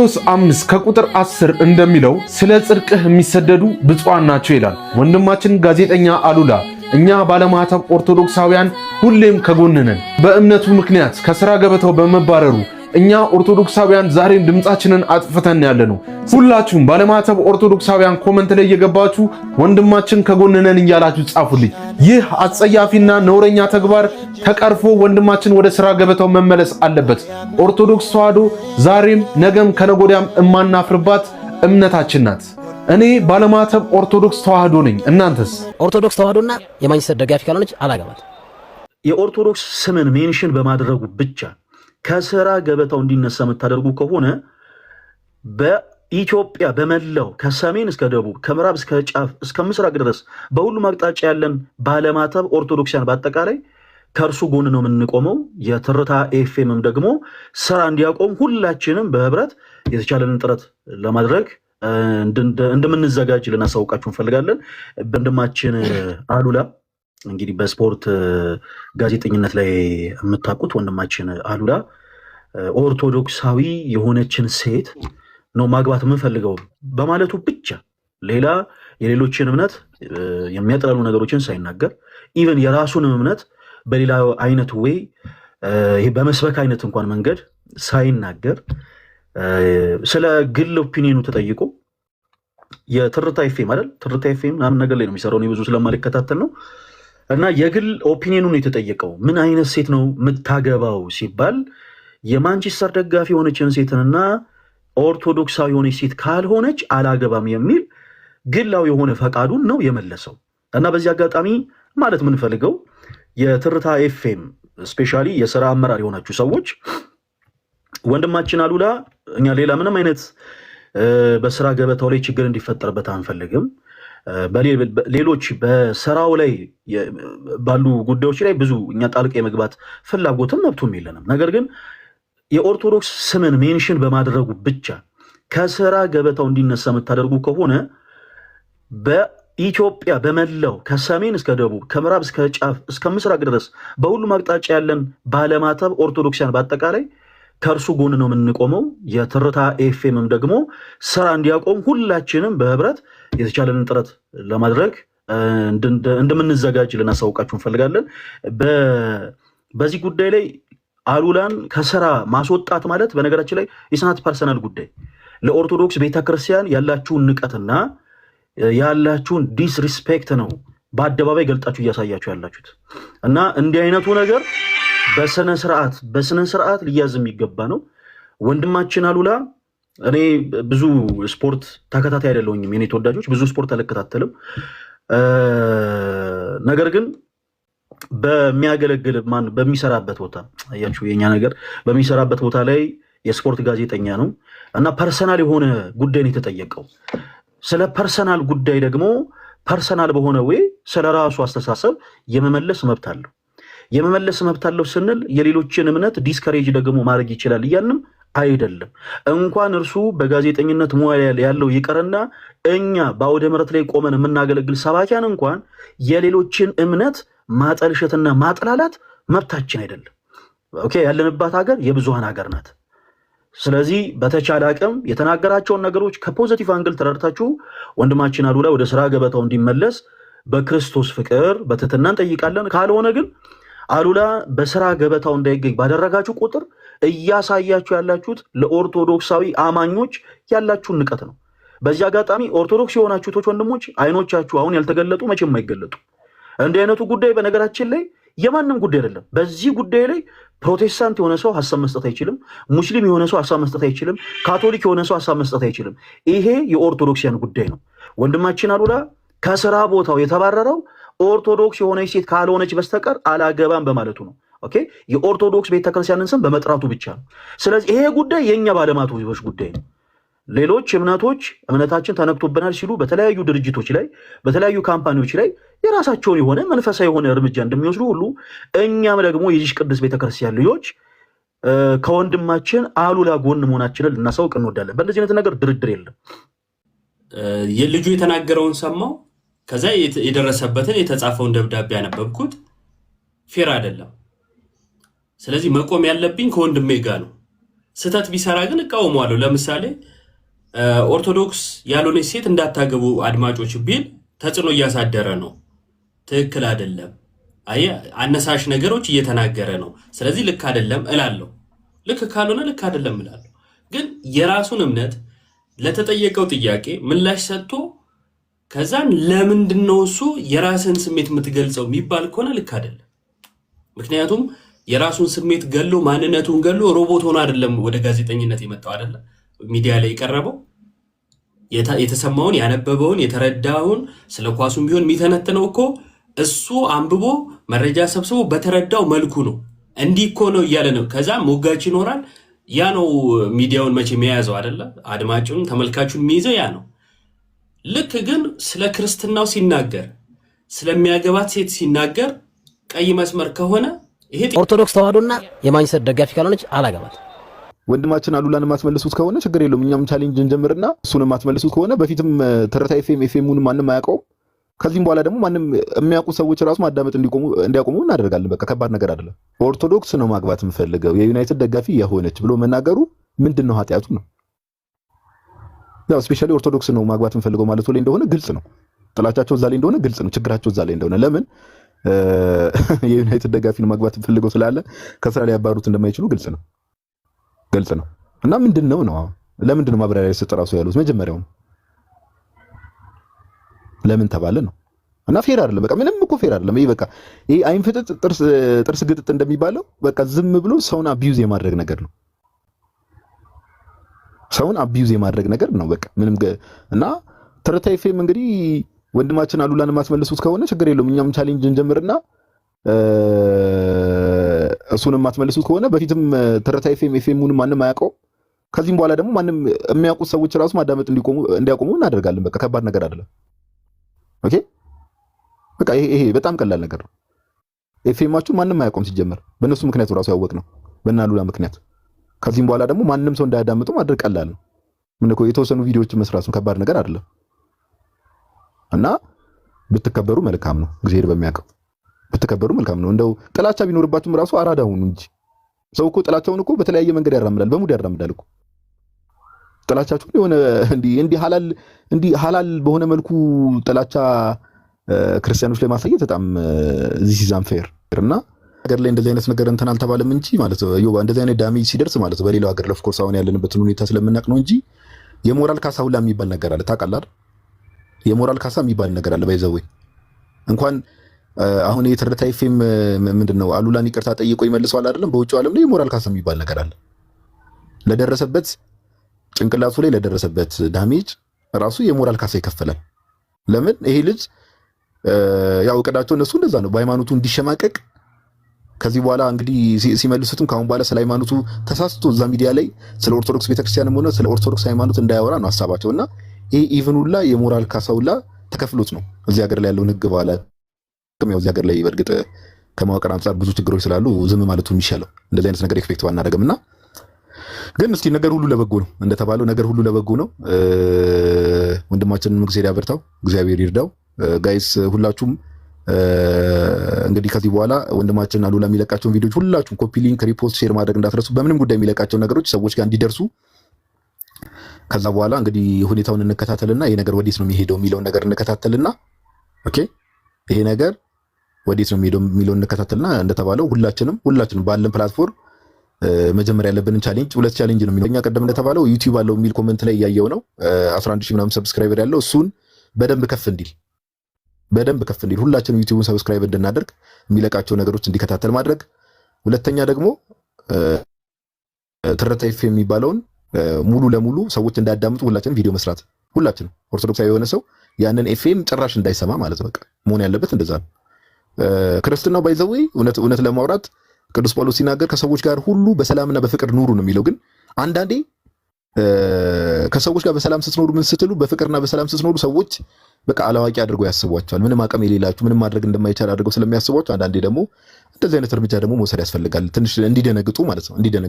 ማቴዎስ 5 ከቁጥር 10 እንደሚለው ስለ ጽድቅህ የሚሰደዱ ብፁዓን ናቸው ይላል። ወንድማችን ጋዜጠኛ አሉላ፣ እኛ ባለማዕተብ ኦርቶዶክሳውያን ሁሌም ከጎንህ ነን። በእምነቱ ምክንያት ከስራ ገበታው በመባረሩ እኛ ኦርቶዶክሳውያን ዛሬም ድምፃችንን አጥፍተን ያለነው። ሁላችሁም ባለማዕተብ ኦርቶዶክሳውያን comment ላይ እየገባችሁ ወንድማችን ከጎንህ ነን እያላችሁ ጻፉልኝ። ይህ አጸያፊና ነውረኛ ተግባር ተቀርፎ ወንድማችን ወደ ስራ ገበታው መመለስ አለበት። ኦርቶዶክስ ተዋሕዶ ዛሬም ነገም ከነጎዲያም እማናፍርባት እምነታችን ናት። እኔ ባለማዕተብ ኦርቶዶክስ ተዋሕዶ ነኝ። እናንተስ? ኦርቶዶክስ ተዋሕዶና የማንቸስተር ደጋፊ ካልሆነች አላገባት። የኦርቶዶክስ ስምን mention በማድረጉ ብቻ ከስራ ገበታው እንዲነሳ የምታደርጉ ከሆነ በኢትዮጵያ በመላው ከሰሜን እስከ ደቡብ፣ ከምዕራብ እስከ ጫፍ፣ እስከ ምስራቅ ድረስ በሁሉም አቅጣጫ ያለን ባለማተብ ኦርቶዶክሲያን በአጠቃላይ ከእርሱ ጎን ነው የምንቆመው። የትርታ ኤፍኤምም ደግሞ ስራ እንዲያቆም ሁላችንም በህብረት የተቻለንን ጥረት ለማድረግ እንደምንዘጋጅ ልናሳውቃችሁ እንፈልጋለን። ወንድማችን አሉላ፣ እንግዲህ በስፖርት ጋዜጠኝነት ላይ የምታውቁት ወንድማችን አሉላ ኦርቶዶክሳዊ የሆነችን ሴት ነው ማግባት የምንፈልገው በማለቱ ብቻ፣ ሌላ የሌሎችን እምነት የሚያጠላሉ ነገሮችን ሳይናገር፣ even የራሱንም እምነት በሌላ አይነት ወይ ይሄ በመስበክ አይነት እንኳን መንገድ ሳይናገር፣ ስለ ግል opinion ኑ ተጠይቆ፣ የትርታ ኤፍኤም አይደል፣ ትርታ ኤፍኤም ምናምን ነገር ላይ ነው የሚሰራው፣ እኔ ብዙ ስለማልከታተል ነው፣ እና የግል opinion ኑን የተጠየቀው ምን አይነት ሴት ነው የምታገባው ሲባል የማንቸስተር ደጋፊ የሆነችን ሴትንና ኦርቶዶክሳዊ የሆነች ሴት ካልሆነች አላገባም የሚል ግላዊ የሆነ ፈቃዱን ነው የመለሰው። እና በዚህ አጋጣሚ ማለት የምንፈልገው የትርታ ኤፍኤም especially የስራ አመራር የሆናችሁ ሰዎች፣ ወንድማችን አሉላ እኛ ሌላ ምንም አይነት በስራ ገበታው ላይ ችግር እንዲፈጠርበት አንፈልግም። ሌሎች በስራው ላይ ባሉ ጉዳዮች ላይ ብዙ እኛ ጣልቃ የመግባት ፍላጎትም መብቱም የለንም። ነገር ግን የኦርቶዶክስ ስምን mention በማድረጉ ብቻ ከስራ ገበታው እንዲነሳ የምታደርጉ ከሆነ በኢትዮጵያ በመላው ከሰሜን እስከ ደቡብ፣ ከምዕራብ እስከ ጫፍ፣ እስከ ምስራቅ ድረስ በሁሉም አቅጣጫ ያለን ባለማተብ ኦርቶዶክሲያን በአጠቃላይ ከእርሱ ጎን ነው የምንቆመው። የትርታ ኤፍኤምም ደግሞ ስራ እንዲያቆም ሁላችንም በህብረት የተቻለንን ጥረት ለማድረግ እንደምንዘጋጅ ልናሳውቃችሁ እንፈልጋለን። በዚህ ጉዳይ ላይ አሉላን ከስራ ማስወጣት ማለት በነገራችን ላይ it's not personal ጉዳይ፣ ለኦርቶዶክስ ቤተክርስቲያን ያላችሁን ንቀትና ያላችሁን disrespect ነው በአደባባይ ገልጣችሁ እያሳያችሁ ያላችሁት። እና እንዲህ አይነቱ ነገር በስነ ስርዓት ሊያዝ የሚገባ ነው። ወንድማችን አሉላ፣ እኔ ብዙ ስፖርት ተከታታይ አይደለሁኝም፣ የኔ ተወዳጆች፣ ብዙ ስፖርት አልከታተልም። ነገር ግን በሚያገለግል ማን በሚሰራበት ቦታ፣ አያችሁ የኛ ነገር፣ በሚሰራበት ቦታ ላይ የስፖርት ጋዜጠኛ ነው እና personal የሆነ ጉዳይ ነው የተጠየቀው። ስለ personal ጉዳይ ደግሞ personal በሆነ way ስለ ራሱ አስተሳሰብ የመመለስ መብት አለው። የመመለስ መብት አለው ስንል የሌሎችን እምነት discourage ደግሞ ማድረግ ይችላል እያልንም አይደለም። እንኳን እርሱ በጋዜጠኝነት ሙያ ያለው ይቅርና እኛ በአውደ ምሕረት ላይ ቆመን የምናገለግል ሰባኪያን እንኳን የሌሎችን እምነት ማጠልሸትና ማጥላላት መብታችን አይደለም። Okay፣ ያለንባት ሀገር የብዙሃን ሀገር ናት። ስለዚህ በተቻለ አቅም የተናገራቸውን ነገሮች ከ positive angle ተረድታችሁ ወንድማችን አሉላ ወደ ስራ ገበታው እንዲመለስ በክርስቶስ ፍቅር በትህትና እንጠይቃለን። ካልሆነ ግን አሉላ በስራ ገበታው እንዳይገኝ ባደረጋችሁ ቁጥር እያሳያችሁ ያላችሁት ለኦርቶዶክሳዊ አማኞች ያላችሁን ንቀት ነው። በዚህ አጋጣሚ ኦርቶዶክስ የሆናችሁ ወንድሞች፣ አይኖቻችሁ አሁን ያልተገለጡ መቼም አይገለጡ። እንዲህ አይነቱ ጉዳይ በነገራችን ላይ የማንም ጉዳይ አይደለም። በዚህ ጉዳይ ላይ ፕሮቴስታንት የሆነ ሰው ሀሳብ መስጠት አይችልም። ሙስሊም የሆነ ሰው ሀሳብ መስጠት አይችልም። ካቶሊክ የሆነ ሰው ሀሳብ መስጠት አይችልም። ይሄ የኦርቶዶክሲያን ጉዳይ ነው። ወንድማችን አሉላ ከስራ ቦታው የተባረረው ኦርቶዶክስ የሆነች ሴት ካልሆነች በስተቀር አላገባም በማለቱ ነው። Okay፣ የኦርቶዶክስ ቤተክርስቲያንን ስም በመጥራቱ ብቻ ነው። ስለዚህ ይሄ ጉዳይ የእኛ ባለማተቦች ጉዳይ ነው። ሌሎች እምነቶች እምነታችን ተነክቶብናል ሲሉ በተለያዩ ድርጅቶች ላይ፣ በተለያዩ company ዎች ላይ የራሳቸውን የሆነ መንፈሳዊ የሆነ እርምጃ እንደሚወስዱ ሁሉ እኛም ደግሞ የዚች ቅድስት ቤተክርስቲያን ልጆች ከወንድማችን አሉላ ጎን መሆናችንን ልናሳውቅ እንወዳለን። በእንደዚህ አይነት ነገር ድርድር የለም። የልጁ የተናገረውን ሰማው። ከዛ የደረሰበትን የተጻፈውን ደብዳቤ ያነበብኩት fair አይደለም። ስለዚህ መቆም ያለብኝ ከወንድሜ ጋር ነው። ስህተት ቢሰራ ግን እቃወመዋለሁ። ለምሳሌ ኦርቶዶክስ ያልሆነች ሴት እንዳታገቡ አድማጮች ቢል ተጽዕኖ እያሳደረ ነው። ትክክል አይደለም። አየህ፣ አነሳሽ ነገሮች እየተናገረ ነው። ስለዚህ ልክ አይደለም እላለሁ። ልክ ካልሆነ ልክ አይደለም እላለሁ። ግን የራሱን እምነት ለተጠየቀው ጥያቄ ምላሽ ሰጥቶ ከዛን ለምንድን ነው እሱ የራስን ስሜት የምትገልጸው የሚባል ከሆነ ልክ አይደለም። ምክንያቱም የራሱን ስሜት ገሎ፣ ማንነቱን ገሎ፣ ሮቦት ሆኖ አይደለም ወደ ጋዜጠኝነት የመጣው፣ አይደለም ሚዲያ ላይ የቀረበው። የተሰማውን፣ ያነበበውን፣ የተረዳውን ስለ ኳሱም ቢሆን የሚተነትነው እኮ እሱ አንብቦ መረጃ ሰብስቦ በተረዳው መልኩ ነው። እንዲህ እኮ ነው እያለ ነው። ከዛ ሞጋች ይኖራል። ያ ነው ሚዲያውን መቼም የያዘው አይደለ? አድማጩን ተመልካቹን የሚይዘው ያ ነው። ልክ ግን ስለ ክርስትናው ሲናገር፣ ስለሚያገባት ሴት ሲናገር ቀይ መስመር ከሆነ ይሄ ኦርቶዶክስ ተዋህዶና የማንቸስተር ደጋፊ ካልሆነች አላገባት። ወንድማችን አሉላን የማትመልሱት ከሆነ ችግር የለውም። እኛም challenge እንጀምርና እሱን የማትመልሱት ከሆነ በፊትም ትርታ ኤፍኤም ኤፍኤሙን ማንም አያውቀውም። ከዚህም በኋላ ደግሞ ማንም የሚያውቁ ሰዎች ራሱ ማዳመጥ እንዲያቆሙ እናደርጋለን። በቃ ከባድ ነገር አይደለም። ኦርቶዶክስ ነው ማግባት የምፈልገው የዩናይትድ ደጋፊ የሆነች ብሎ መናገሩ ምንድን ነው ኃጢአቱ ነው? ያው especially ኦርቶዶክስ ነው ማግባት የምፈልገው ማለቱ ላይ እንደሆነ ግልጽ ነው። ጥላቻቸው እዛ ላይ እንደሆነ ግልጽ ነው። ችግራቸው እዛ ላይ እንደሆነ፣ ለምን የዩናይትድ ደጋፊ ነው ማግባት የምፈልገው ስላለ ከስራ ሊያባሩት እንደማይችሉ ግልጽ ነው፣ ግልጽ ነው። እና ምንድን ነው ነው ለምንድን ነው ማብራሪያ የሰጠ ራሱ ያሉት መጀመሪያው ለምን ተባለ ነው። እና fair አይደለም። በቃ ምንም እኮ fair አይደለም። ይሄ በቃ ይሄ አይን ፍጥጥ ጥርስ ግጥጥ እንደሚባለው በቃ ዝም ብሎ ሰውን abuse የማድረግ ነገር ነው። ሰውን abuse የማድረግ ነገር ነው። በቃ ምንም እና ትርታ ኤፍኤም እንግዲህ ወንድማችን አሉላን የማትመልሱት ከሆነ ችግር የለውም። እኛም challenge እንጀምርና እሱን የማትመልሱት ከሆነ በፊትም ትርታ ኤፍኤም ኤፍኤሙን ማንም አያውቀውም። ከዚህም በኋላ ደግሞ ማንም የሚያውቁት ሰዎች ራሱ ማዳመጥ እንዲያቆሙ እናደርጋለን። በቃ ከባድ ነገር አይደለም። Okay፣ በቃ ይሄ በጣም ቀላል ነገር ነው። ኤፍኤማችሁ ማንም አያውቀውም ሲጀመር በእነሱ ምክንያት ራሱ ያወቅ ነው፣ በእነ አሉላ ምክንያት። ከዚህም በኋላ ደግሞ ማንም ሰው እንዳያዳምጡ ማድረግ ቀላል ነው። ምን እኮ የተወሰኑ ቪዲዮዎችን መስራት ነው፣ ከባድ ነገር አይደለም። እና ብትከበሩ መልካም ነው። እግዚአብሔር በሚያውቀው ብትከበሩ መልካም ነው። እንደው ጥላቻ ቢኖርባችሁም ራሱ አራዳ ሁኑ እንጂ። ሰው እኮ ጥላቻውን እኮ በተለያየ መንገድ ያራምዳል፣ በ mood ያራምዳል እኮ ጥላቻችሁን። የሆነ እንዲህ ሀላል በሆነ መልኩ ጥላቻ ክርስቲያኖች ላይ ማሳየት በጣም this is unfair። እና ሀገር ላይ እንደዚህ አይነት ነገር እንትን አልተባለም እንጂ ማለት ነው። ዮባ እንደዚህ አይነት damage ሲደርስ ማለት ነው፣ በሌላው ሀገር of course አሁን ያለንበትን ሁኔታ ስለምናውቅ ነው እንጂ የሞራል ካሳ ሁላ የሚባል ነገር አለ። ታውቃለህ አይደል? የሞራል ካሳ የሚባል ነገር አለ። By the way እንኳን አሁን የትርታ ኤፍኤም ምንድን ነው አሉላን ይቅርታ ጠይቆ ይመልሰዋል አይደለም። በውጭው ዓለም ላይ የሞራል ካሳ የሚባል ነገር አለ። ለደረሰበት ጭንቅላቱ ላይ ለደረሰበት damage ራሱ የሞራል ካሳ ይከፈላል። ለምን ይሄ ልጅ ያው እቅዳቸው እነሱ እንደዛ ነው፣ በሃይማኖቱ እንዲሸማቀቅ። ከዚህ በኋላ እንግዲህ ሲመልሱትም ከአሁን በኋላ ስለ ሃይማኖቱ ተሳስቶ እዛ ሚዲያ ላይ ስለ ኦርቶዶክስ ቤተክርስቲያንም ሆነ ስለ ኦርቶዶክስ ሃይማኖት እንዳያወራ ነው ሀሳባቸው። እና ይሄ even ሁላ የሞራል ካሳ ሁላ ተከፍሎት ነው። እዚህ ሀገር ላይ ያለውን ህግ በኋላ ያው እዚህ ሀገር ላይ በእርግጥ ከመዋቅር አንጻር ብዙ ችግሮች ስላሉ ዝም ማለቱ የሚሻለው፣ እንደዚህ አይነት ነገር expect ባናደርግም። እና ግን እስቲ ነገር ሁሉ ለበጎ ነው እንደተባለው ነገር ሁሉ ለበጎ ነው። ወንድማችንን እግዚአብሔር ያበርታው፣ እግዚአብሔር ይርዳው። Guys፣ ሁላችሁም እንግዲህ ከዚህ በኋላ ወንድማችን አሉላ የሚለቃቸውን ቪዲዮዎች ሁላችሁም copy link፣ repost፣ share ማድረግ እንዳትረሱ። በምንም ጉዳይ የሚለቃቸውን ነገሮች ሰዎች ጋር እንዲደርሱ። ከዛ በኋላ እንግዲህ ሁኔታውን እንከታተልና ይሄ ነገር ወዴት ነው የሚሄደው የሚለውን ነገር እንከታተልና፣ okay፣ ይሄ ነገር ወዴት ነው የሚሄደው የሚለውን እንከታተልና እንደተባለው ሁላችንም ባለን platform መጀመሪያ ያለብንን challenge፣ ሁለት challenge ነው የሚለው። እኛ ቀደም እንደተባለው ዩቲዩብ አለው የሚል comment ላይ እያየው ነው፣ 11 ሺህ ምናምን subscriber ያለው፣ እሱን በደንብ ከፍ እንዲል ሁላችንም ዩቲዩብን subscribe እንድናደርግ፣ የሚለቃቸው ነገሮች እንዲከታተል ማድረግ። ሁለተኛ ደግሞ ትርታ ኤፍኤም የሚባለውን ሙሉ ለሙሉ ሰዎች እንዳያዳምጡ ሁላችንም ቪዲዮ መስራት፣ ሁላችንም ኦርቶዶክሳዊ የሆነ ሰው ያንን ኤፍኤም ጭራሽ እንዳይሰማ ማለት በቃ መሆን ያለበት እንደዛ ነው። ክርስትናው by the way እውነት እውነት ለማውራት ቅዱስ ጳውሎስ ሲናገር ከሰዎች ጋር ሁሉ በሰላምና በፍቅር ኑሩ ነው የሚለው። ግን አንዳንዴ ከሰዎች ጋር በሰላም ስትኖሩ፣ ምን ስትሉ፣ በፍቅርና በሰላም ስትኖሩ ሰዎች በቃ አላዋቂ አድርገው ያስቧቸዋል። ምንም አቅም የሌላችሁ፣ ምንም ማድረግ እንደማይቻል አድርገው ስለሚያስቧቸው አንዳንዴ ደግሞ እንደዚህ አይነት እርምጃ ደግሞ መውሰድ ያስፈልጋል። ትንሽ እንዲደነግጡ ማለት ነው፣ እንዲደነግጡ።